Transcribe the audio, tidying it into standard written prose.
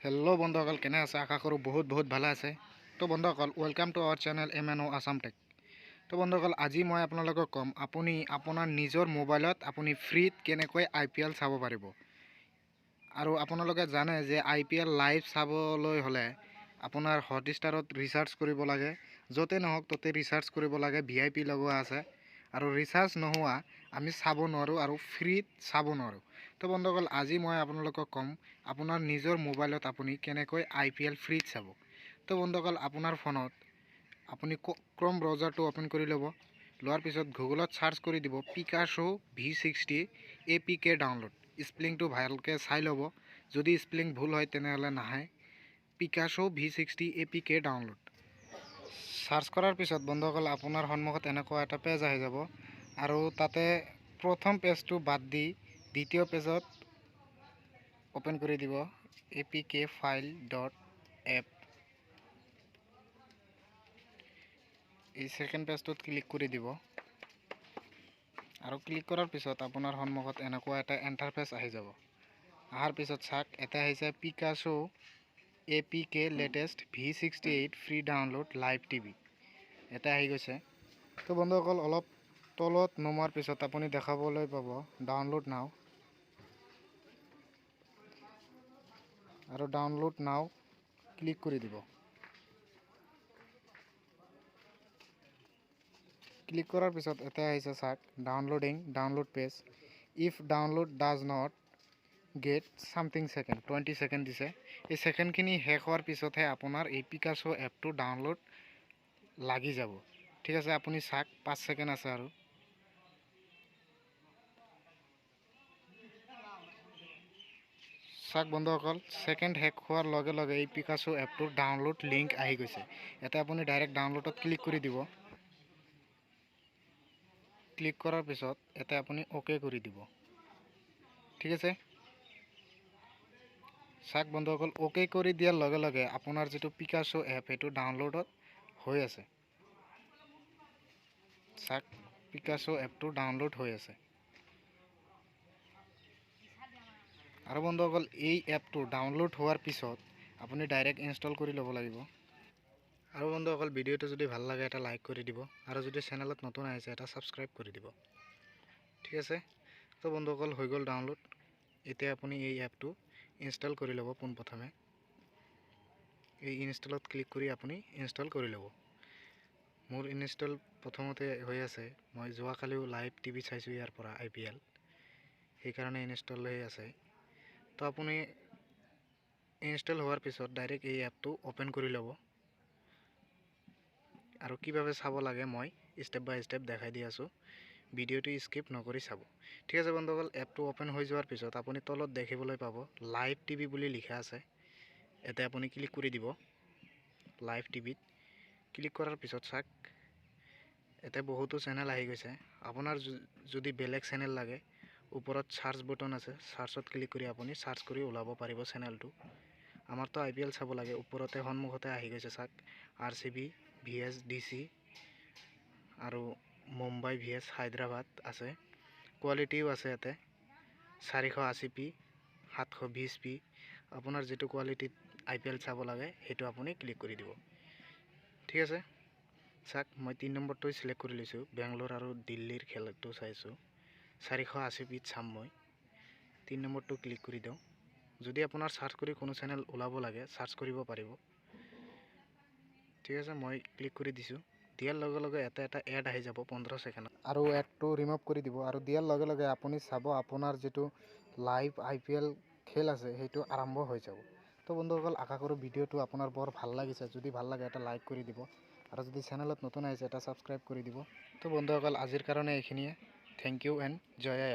Hello' বন্ধুসকল, কেনে আছে? আশা কৰোঁ বহুত বহুত ভালে আছে। তো বন্ধুসকল, welcome to our channel MNO Assam Tech। তো বন্ধুসকল, আজি মই আপোনালোকক ক'ম আপুনি আপোনাৰ নিজৰ মোবাইলত আপুনি ফ্ৰীত কেনেকৈ আইপিএল চাব পাৰিব। আৰু আপোনালোকে জানে যে আইপিএল লাইভ চাবলৈ হ'লে আপোনাৰ হটষ্টাৰত ৰিচাৰ্জ কৰিব লাগে, য'তে নহওক ত'তে ৰিচাৰ্জ কৰিব লাগে, ভিআইপি লগোৱা আছে আৰু ৰিচাৰ্জ নোহোৱা আমি চাব নোৱাৰোঁ আৰু ফ্ৰীত চাব নোৱাৰোঁ। তো বন্ধুসকল, আজি মই আপোনালোকক ক'ম আপোনাৰ নিজৰ মোবাইলত আপুনি কেনেকৈ আইপিএল ফ্ৰীত চাব। তো বন্ধুসকল, আপোনাৰ ফোনত আপুনি ক্ৰম ব্ৰাউজাৰটো অ'পেন কৰি ল'ব। লোৱাৰ পিছত গুগলত চাৰ্চ কৰি দিব পিকাছো V60 APK download। স্পেলিংটো ভালকৈ চাই ল'ব, যদি স্পেলিং ভুল হয় তেনেহ'লে নাহে। Picasso V60 APK download search কৰাৰ পিছত বন্ধুসকল, আপোনাৰ সন্মুখত এনেকুৱা এটা পেজ আহি যাব আৰু তাতে প্ৰথম পেজটো বাদ দি দ্বিতীয় পেজত অ'পেন কৰি দিব APK file dot app। এই ছেকেণ্ড পেজটোত ক্লিক কৰি দিব আৰু ক্লিক কৰাৰ পিছত আপোনাৰ সন্মুখত এনেকুৱা এটা ইণ্টাৰফেচ আহি যাব। অহাৰ পিছত চাওক, এটা আহিছে Picasso APK latest V68 free download live TV, এটা আহি গৈছে। তো বন্ধুসকল, অলপ তলত নমাৰ পিছত আপুনি দেখাবলৈ পাব ডাউনলোড নাও আৰু ডাউনলোড নাও ক্লিক কৰি দিব। ক্লিক কৰাৰ পিছত এটা আহিছে চাওক downloading, download page, if download does not get something second, 20 second দিছে। এই ছেকেণ্ডখিনি শেষ হোৱাৰ পিছতহে আপোনাৰ এই পিকাছো এপটো ডাউনলোড লাগি যাব। ঠিক আছে, আপুনি চাওক 5 ছেকেণ্ড আছে। আৰু চাওক বন্ধুসকল, ছেকেণ্ড শেষ হোৱাৰ লগে লগে এই পিকাছো এপটোৰ ডাউনলোড লিংক আহি গৈছে। ইয়াতে আপুনি ডাইৰেক্ট ডাউনলোডত ক্লিক কৰি দিব। ক্লিক কৰাৰ পিছত ইয়াতে আপুনি অ'কে কৰি দিব। ঠিক আছে, চাওক বন্ধুসকল, অ'কে কৰি দিয়াৰ লগে লগে আপোনাৰ যিটো পিকাছো এপ সেইটো ডাউনলোডত হৈ আছে। চাওক পিকাছো এপটো ডাউনলোড হৈ আছে। আৰু বন্ধুসকল, এই এপটো ডাউনলোড হোৱাৰ পিছত আপুনি ডাইৰেক্ট ইনষ্টল কৰি ল'ব লাগিব। আৰু বন্ধুসকল, ভিডিঅ'টো যদি ভাল লাগে এটা লাইক কৰি দিব আৰু যদি চেনেলত নতুন আহিছে এটা ছাবস্ক্ৰাইব কৰি দিব। ঠিক আছে, তো বন্ধুসকল হৈ গ'ল ডাউনলোড। এতিয়া আপুনি এই এপটো ইনষ্টল কৰি ল'ব। পোনপ্ৰথমে এই ইনষ্টলত ক্লিক কৰি আপুনি ইনষ্টল কৰি ল'ব। মোৰ ইনষ্টল প্ৰথমতে হৈ আছে, মই যোৱাকালিও লাইভ টিভি চাইছোঁ ইয়াৰ পৰা আইপিএল, সেইকাৰণে ইনষ্টল হৈ আছে। তো আপুনি ইনষ্টল হোৱাৰ পিছত ডাইৰেক্ট এই এপটো অ'পেন কৰি ল'ব আৰু কিভাৱে চাব লাগে মই ষ্টেপ বাই ষ্টেপ দেখাই দি আছোঁ, ভিডিঅ'টো স্কিপ নকৰি চাব। ঠিক আছে বন্ধুসকল, এপটো অ'পেন হৈ যোৱাৰ পিছত আপুনি তলত দেখিবলৈ পাব লাইভ টিভি বুলি লিখা আছে। ইয়াতে আপুনি ক্লিক কৰি দিব। লাইভ টিভিত ক্লিক কৰাৰ পিছত চাওক ইয়াতে বহুতো চেনেল আহি গৈছে। আপোনাৰ যদি বেলেগ চেনেল লাগে ওপৰত চাৰ্চ বটন আছে, চাৰ্চত ক্লিক কৰি আপুনি চাৰ্চ কৰি ওলাব পাৰিব চেনেলটো। আমাৰতো আইপিএল চাব লাগে, ওপৰতে সন্মুখতে আহি গৈছে চাওক RCB VS DC আৰু মুম্বাই VS Hyderabad আছে। কোৱালিটিও আছে ইয়াতে 480p, 720p। আপোনাৰ যিটো কোৱালিটিত আইপিএল চাব লাগে সেইটো আপুনি ক্লিক কৰি দিব। ঠিক আছে, চাওক মই 3 নম্বৰটোৱে চিলেক্ট কৰি লৈছোঁ, বেংগলোৰ আৰু দিল্লীৰ খেলটো চাইছোঁ, 480pত চাম মই। 3 নম্বৰটো ক্লিক কৰি দিওঁ। যদি আপোনাৰ চাৰ্চ কৰি কোনো চেনেল ওলাব লাগে চাৰ্চ কৰিব পাৰিব। ঠিক আছে, মই ক্লিক কৰি দিছোঁ। দিয়াৰ লগে লগে এটা এটা এড আহি যাব 15 ছেকেণ্ডত আৰু এডটো ৰিমুভ কৰি দিব। আৰু দিয়াৰ লগে লগে আপুনি চাব আপোনাৰ যিটো লাইভ আইপিএল খেল আছে সেইটো আৰম্ভ হৈ যাব। তো বন্ধুসকল, আশা কৰোঁ ভিডিঅ'টো আপোনাৰ বৰ ভাল লাগিছে। যদি ভাল লাগে এটা লাইক কৰি দিব আৰু যদি চেনেলত নতুন আহিছে এটা ছাবস্ক্ৰাইব কৰি দিব। তো বন্ধুসকল, আজিৰ কাৰণে এইখিনিয়ে। Thank U and Jay I.